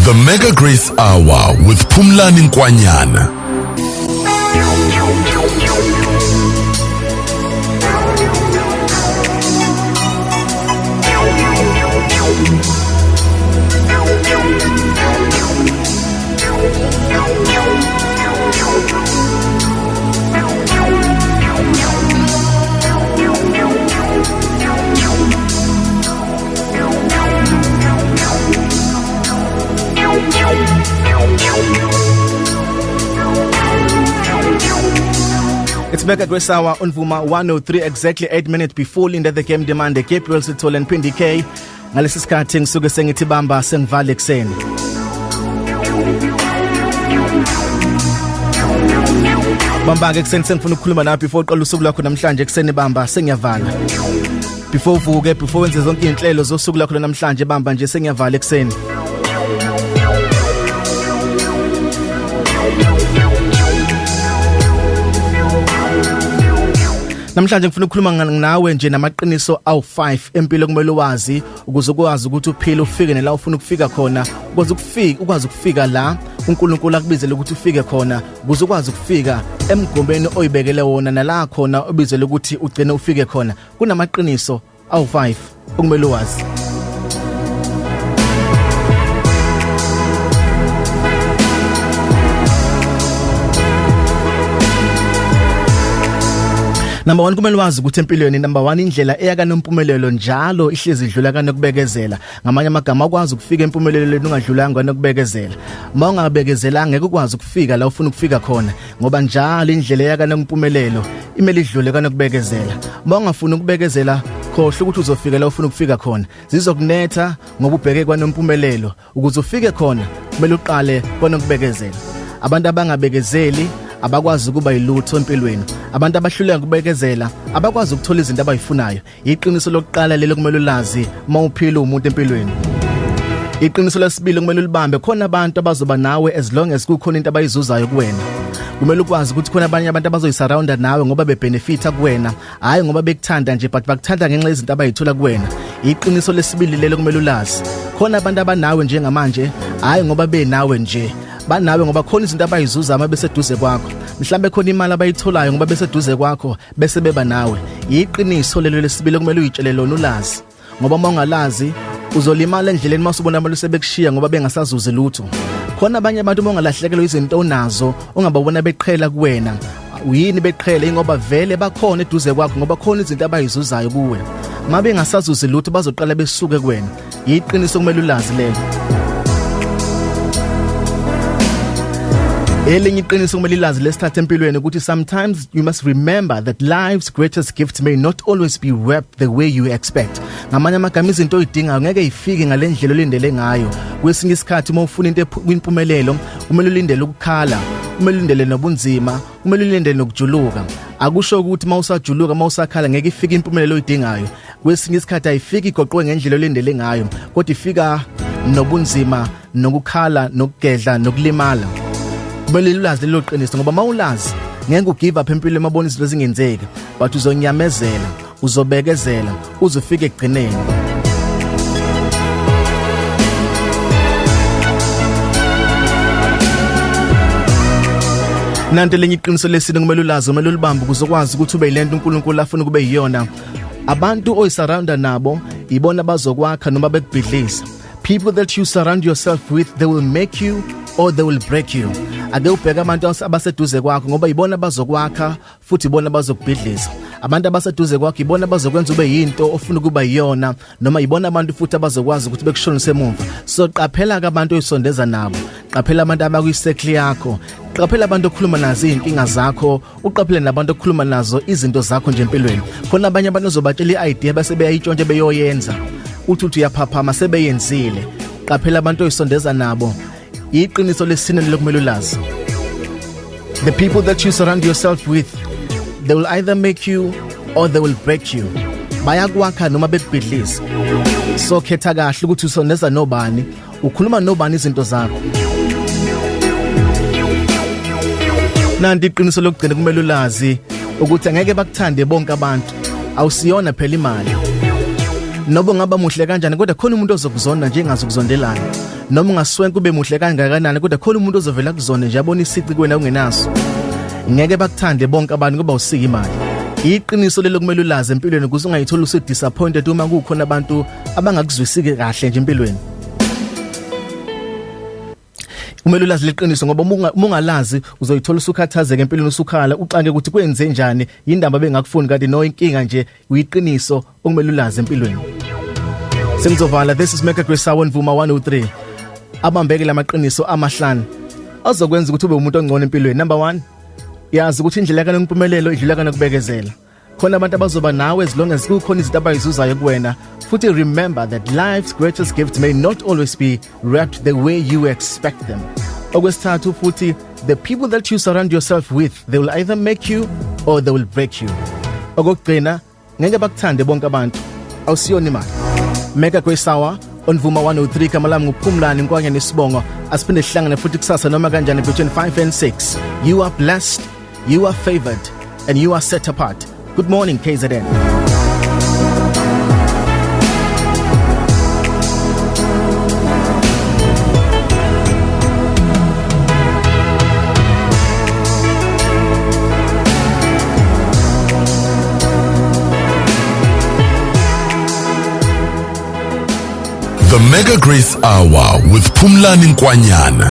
The Mega Grace Hour with Phumlani Nkwanyana. It's Mega Grace Hour on Vuma 103, exactly 8 minutes before Linda the Game Demand, Gabriel Sithole and Phindi K. Ngalesi sikhathi ngisuke sengithi bamba sengivale ekseni. Bamba ke ekseni, sengifuna ukukhuluma nawe before uqala usuku lwakho namhlanje ekseni. Bamba sengiyavala. Before uvuke, before wenze zonke izinhlelo zosuku lwakho namhlanje, bamba nje sengiyavala ekseni. Namhlanje ngifuna ukukhuluma nawe nje namaqiniso awu5 empilo kumele wazi ukuze ukwazi ukuthi uphile ufike nela ufuna ukufika khona, ukwazi ukufika, ukwazi ukufika la uNkulunkulu akubizele ukuthi ufike khona, ukuze ukwazi ukufika emgomeni oyibekele wona nala khona obizele ukuthi ugcine ufike khona. Kunamaqiniso awu5 okumele wazi. Number 1, kumele wazi ukuthi empilweni number 1, indlela eya kanompumelelo njalo ihlezi idlula kanokubekezela. Ngamanye amagama, ukwazi ukufika empumelelweni ungadlulanga kanokubekezela. Uma ungabekezelanga ngeke ukwazi ukufika la ufuna ukufika khona, ngoba njalo indlela eya kanompumelelo imele idlule kanokubekezela. Uma ungafuni ukubekezela, khohlwa ukuthi uzofika la ufuna ukufika khona. Zizokunetha ngoba ubheke kwanompumelelo. Ukuze ufike khona kumele uqale kwanokubekezela. Abantu abangabekezeli abakwazi ukuba yilutho empilweni. Abantu abahluleka ukubekezela abakwazi ukuthola izinto abayifunayo. Iqiniso lokuqala lelo kumele ulazi mawuphila umuntu empilweni. Iqiniso lesibili kumele ulibambe, khona abantu abazoba nawe as long as kukhona into abayizuzayo kuwena. Kumele ukwazi ukuthi khona abanye abantu abazoyisurrounda nawe ngoba bebenefita kuwena, hayi ngoba bekuthanda nje, but bakuthanda ngenxa yezinto abayithola kuwena. Iqiniso lesibili lelo kumele ulazi. Khona abantu abanawe njengamanje, hayi ngoba benawe nje, banawe ngoba khona izinto abayizuza uma beseduze kwakho. Mhlambe khona imali abayitholayo ngoba beseduze kwakho bese beba nawe. Iqiniso lelo lesibili kumele uyitshele lona ulazi, ngoba uma ungalazi uzolimala endleleni masubona abantu sebekushiya ngoba bengasazuzi lutho. Khona abanye abantu uma ungalahlekelwa izinto onazo ungababona beqhela kuwena. Uyini beqhele? Ingoba vele bakhona eduze kwakho ngoba khona izinto abayizuzayo kuwe. Uma bengasazuzi lutho bazoqala besuke kuwena. Iqiniso kumele ulazi lelo. Elinye iqiniso kumele ilazi lesithathe empilweni ukuthi sometimes you must remember that life's greatest gifts may not always be wrapped the way you expect. Ngamanye amagama, izinto oyidingayo ngeke ifike ngalendlela olindele ngayo. Kwesinye isikhathi uma ufuna into impumelelo kumele ulindele ukukhala, kumele ulindele nobunzima, kumele ulindele nokujuluka. Akusho ukuthi mawusajuluka mawusakhala ngeke ifike impumelelo oyidingayo. Kwesinye isikhathi ayifiki igoqwe ngendlela olindele ngayo, kodwa ifika nobunzima nokukhala nokugedla nokulimala. Kumele ulazi lelo qiniso, ngoba mawulazi ngeke ugive up empilweni mabona izinto ezingenzeki, but uzonyamezela, uzobekezela uzofika ekugcineni. Nanti elinye iqiniso lesine kumele ulazi, kumele ulibambe ukuze ukwazi ukuthi ube yilento uNkulunkulu afuna kube yiyona. Abantu oyisurrounda nabo ibona bazokwakha noma bekubhidlisa. People that you surround yourself with, they will make you or they will break you. Ake ubheke abantu abaseduze kwakho, ngoba ibona bazokwakha futhi ibona bazokubhidliza. Abantu abaseduze kwakho ibona bazokwenza ube yinto ofuna ukuba yiyona, noma ibona abantu futhi abazokwazi ukuthi bekushonise emuva. So qaphela ke abantu oyisondeza nabo, qaphela abantu abakwi-circle yakho, qaphela abantu okhuluma nazo izinkinga zakho, uqaphele nabantu okhuluma nazo izinto zakho nje empilweni. Khona abanye abantu ozobatshela i-idea bese beyayitshontsha beyoyenza, uthi uthi uyaphaphama sebeyenzile. Qaphela abantu oyisondeza nabo. Iqiniso lesine lokumele ulazi: the people that you surround yourself with, they will either make you or they will break you. Bayakwakha noma bekubhidlisa. So khetha kahle ukuthi usondeza nobani, ukhuluma nobani izinto zakho. Nanti iqiniso lokugcina kumele ulazi, ukuthi angeke bakuthande bonke abantu. Awusiyona phela imali. Noba ungaba muhle kanjani, kodwa khona umuntu ozokuzonda nje engazukuzondelana. Noma ungaswenka ube muhle kangakanani, kodwa khona umuntu ozovela kuzona nje abona isici kuwena ungenaso. Ngeke bakuthande bonke abantu ngoba usika imali. Iqiniso lelo kumele ulazi empilweni ukuze ungayitholi usu disappointed uma kukhona abantu abangakuzwisiki kahle nje empilweni. Kumele ulazi leqiniso, ngoba uma ungalazi uzoyithola usukhathazeka empilweni, usukhala uxake ukuthi kwenze njani, indaba bengakufuni, kanti no inkinga nje uyiqiniso okumele ulazi empilweni. Sengizovala. This is Mega Grace Hour, Vuma 103. Abambeke lamaqiniso amahlanu azokwenza ukuthi ube umuntu ongcono empilweni. Number 1, yazi ukuthi indlela kaNompumelelo idlula kanokubekezela. Khona abantu abazoba nawe as long as kukhona izinto abayizuzayo kuwena. Futhi remember that life's greatest gifts may not always be wrapped the way you expect them. Okwesithathu futhi, the people that you surround yourself with, they will either make you or they will break you. Okokugcina, ngeke bakuthande bonke abantu, awusiyona imali. Mega Grace Hour on Vuma 103. Igama lami nguPhumlani Nkwanya nesibongo. Asiphinde sihlangane futhi kusasa noma kanjani between 5 and 6. You are blessed, you are favored, and you are set apart. Good morning, KZN. The Mega Grace Hour with Phumlani Nkwanyana.